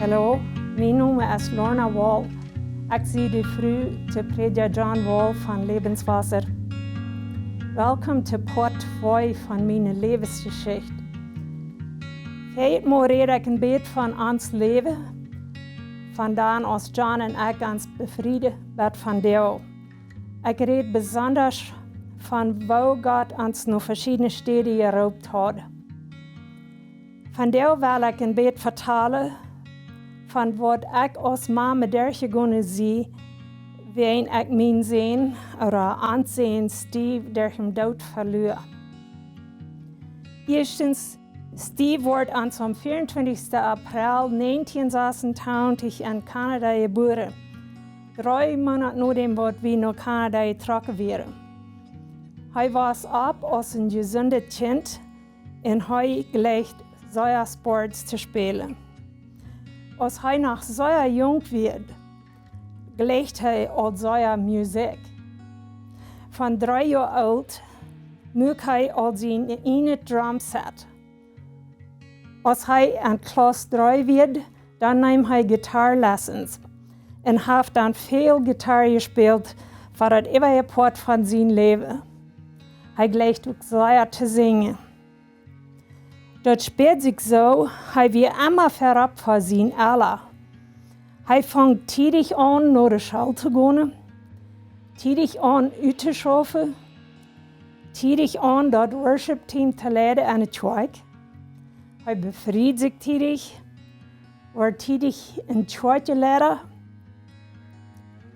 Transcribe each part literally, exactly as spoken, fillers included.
Hallo, mien Nomen es Lorna Wall. Ekj sie de Fru to Prädja John Wall von Lebenswasser. Welkom to Poat twee von miene Läwensjeschicht. Hia mol räd ekj een bät von ons Läwen, von dan aus John un ekj ons befrieden, bat von doa. Ekj räd besonda von woo Gott ons no veschiedne Städen jeroopt haud. Vondoag well ekj een bät vetalen von waut ekj aus Mame derchjegonen sie, wan ekj mienen Sän ooda ons Sän Steve derch dän Doot veluaren. Ieeschtens, Steve wort aum vieeuntwintichsten April negentien sasuntachentich en Kanada jebuaren, dree Moonat nodäm waut wie no Kanada jetrocken wieren. Hee wia opp aus een jesundet Kjint un hee jleicht sea Sports to spälen. Aus hee noch sea junk wia, jleicht hee aul sea Musikj. Von dree Joa oolt muak hee aul sien ieejnet Drumset. Aus hee en Klauss dree wia, dan neem hee Gitarre Lessons un haft dan väl Gitarre jespält fa daut äwaje Poat von sien Läwen. Hee jleicht uk sea to sinjen. Daut späad sikj soo, hee wia emma verop fa sien Ella. Hee funk tiedich aun no de School to gonen, tiedich aun uttoschaufen, tiedich aun daut Worship Team to leiden en de Kjoakj. Hee befried sikj tiedich, wort tiedich een Kjoakjleida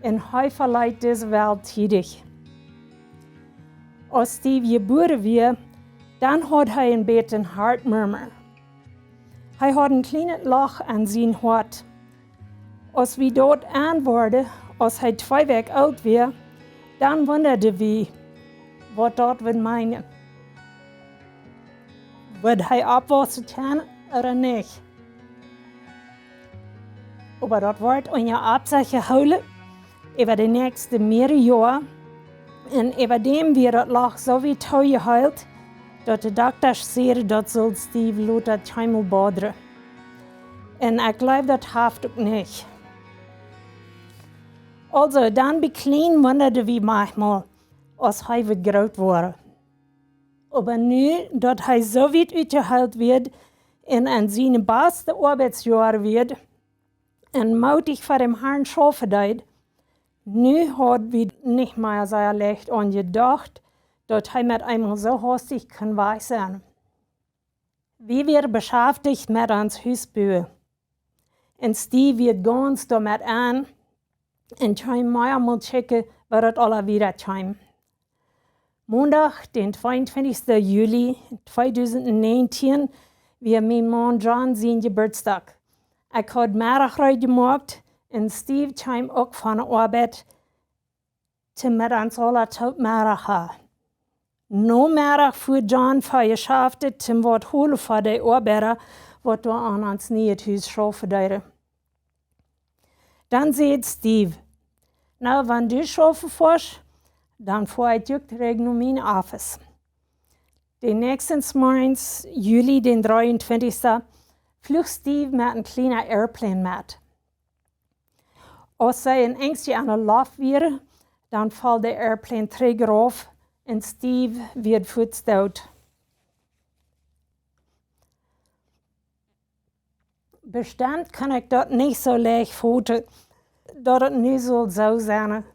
un hee veleet dise Welt tiedich. Aus Steve jebuaren wia, dan haud hee een bät Hartmurmel. Hee haud een kjlienet Loch en sien Hoat. Aus wie daut enworden, aus hee twee Wäakj oolt wia, dan wundad wie, waut daut wudd meenen. Wudd hee oppwaussen kjennen ooda nich? Oba daut wort unja Oppsecht jehoolen äwa de näakjste mearere Joa. Un äwadäm wia daut Loch soo wiet toojeheelt, daut de Dokta säden, daut sull Steve lota kjeenmol bodren. Un ekj jleew, daut haft uk nich. Aulsoo, dan bie kjlien wundad wie maunchmol, aus hee wudd groot woaren. Oba nu, daut hee soo wiet utjeheelt wia un en siene baste Oabeitsjoaren wia un mootich fa dän Harn schaufen deed, nu haud wie nich mea soo leicht aun jedocht, daut hee met eemol soo haustich kunn wajch sennen. Wie wieren beschaftich met ons Hus buen. Un Steve wia gaunz doamet aun un kjeem mea mol checken, woo daut aula wieda kjeem. Mondach, dän tweeuntwintichsten Juli tweedusent näajentieen, wia mien Maun John sien Jeburtsdach. Ekj haud Meddach reed jemoakt un Steve kjeem uk von de Oabeit to met ons aula toop Meddach haben. Nomeddach fua John fa Jeschafte toom waut holen fa de Oabeida, waut doa aun ons nieet Hus schaufen deeden. Dan säd Steve: "Na, wan du schaufen fuascht, dan fua ekj uk trigj no mien Office." Dän näakjsten Morjes, Juli dän dreeuntwintichsten, fluach Steve met een kjlienen Airplane met. Aus see een Enjstje aun de Loft wieren, dan foll de Airplane trigj rauf un Steve wia fuaz doot. Bestemmt kaun ekj daut nich soo leicht foten, daut et nu sull soo sennen,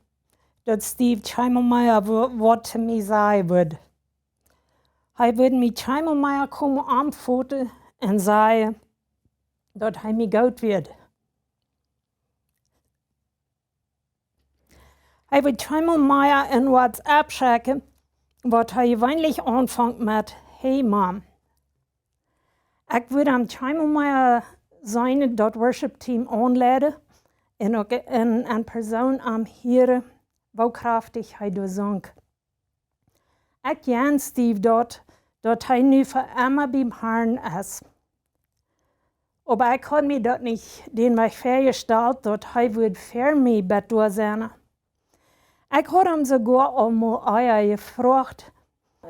daut Steve kjeenmol mea wo-, waut to mie sajen wudd. Hee wudd mie kjeenmol mea komen aunfoten un sajen, daut hee mie goot wia. Hee wudd kjeenmol mea een WhatsApp schekjen, waut hee jeweenlich aunfangt met: "Hey Mom." Ekj wudd am kjeenmol mea seenen daut Worship Team aunleiden un uk en, en Persoon am hieren, woo kraftich hee doa sunk. Ekj jen Steve daut, daut hee nu fa emma biem Harn es. Oba ekj haud mie daut nich dän Wajch väajestalt, daut hee wudd fa mie bat doa sennen. Ekj haud am soogoa aul mol ea jefroacht,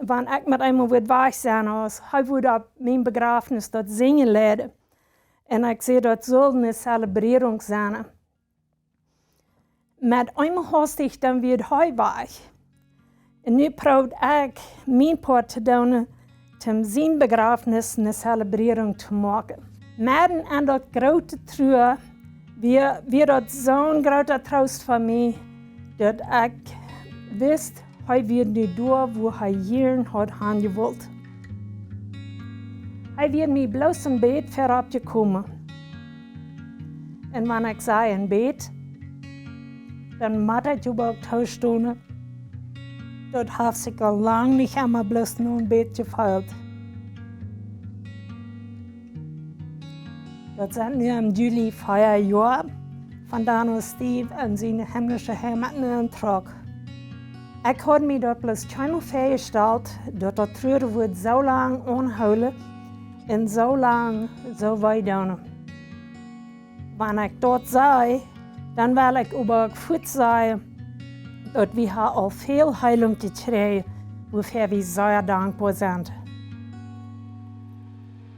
wan ekj met eemol wudd wajch sennen, aus hee wudd opp mien Bejrafnis daut Sinjen leiden. Un ekj säd, daut sull eene Zelebrierunk sennen. Met eenmol haustich dan wia hee wajch. Un nu proowd ekj mien Poat to doonen, om siene Bejrafnis eene Zelebrierunk to moaken. Medden en daut groote Trua wia, wia daut soon groota Troost fa mie, daut ekj wist, hee wia nu doa, wua hee jieren haud han jewult. Hee wia mie bloos een bät verop jekomen. Un wan ekj saj een bät, dan mott ekj oba uk toostonen, daut haft sikj aul lang nich emma bloos no een bät jefeelt. Daut sent nu em Juli vea Joa von Daniel Steve en siene himmlische Heimat nentrock. Ekj haud mie daut bloos kjeenmol väajestalt, daut daut Truaren wudd soo lang aunhoolen un soo lang soo wee doonen. Wan ekj daut saj, dan well ekj oba uk fuaz sajen, daut wie ha aul väl Heilunk jekjräajen, wuafäa wie sea dankboa sent.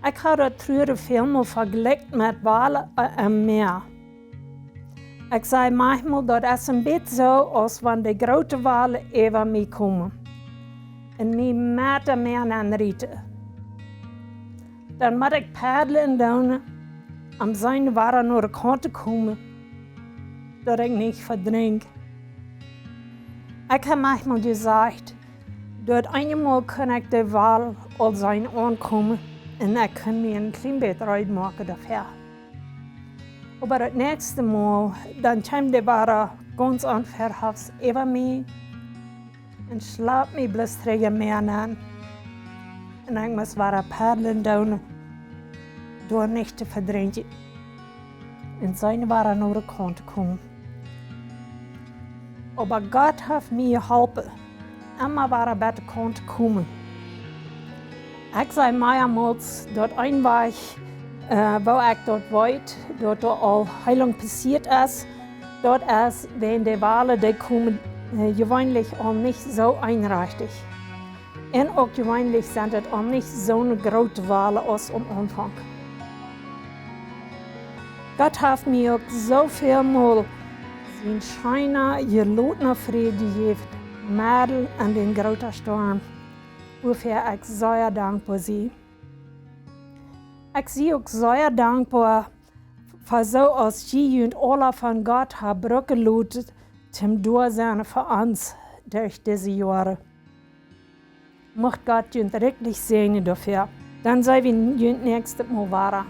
Ekj ha daut Truaren välmol vejlikjt met Walen, äh, em Mäa. Ekj saj maunchmol, daut es een bät soo, aus wan de groote Walen äwa mie komen un mie met daut Mäa nenrieten. Dan mott ekj paddlen doonen, om seenen wada no de Kaunt to komen, daut ekj nich vedrinkj. Ekj ha maunchmol jesajcht, daut eenmol kunn ekj de Wal aul seenen aunkomen un ekj kunn mie een kjlien bät reed moaken doafäa. Oba daut näakjste Mol, dan kjeem dee wada gaunz onverhofts äwa mie un schlapt mie bloos trigj em Mäa nenn. Un ekj must wada paddlen doonen, doa nich to vedrinkjen. Un seenen wada no de Kaunt to komen. Oba Gott haft mie jeholpen, emma wada bie de Kaunt to komen. Ekj saj meamols, daut een Wajch, äh, woo ekj daut weet, daut doa aul Heilunk passieet es, daut es, wan de Walen, dee komen, äh, jeweenlich aul nich soo eenrajchtich. Un uk jeweenlich sent et aul nich soone groote Walen aus aum Aunfank. Gott haft mie uk soo välmol sien scheena, jelotna Fräd jejäft, medden en dän grooten Storm, wuafäa ekj sea dankboa sie. Ekj sie uk sea dankboa fa soo aus jie junt aula von Gott ha brucken loten, toom doa sennen fa ons derch dise Joaren. Mucht Gott junt rikjlich säajnen doafäa. Dan seenen wie junt näakjstet Mol wada.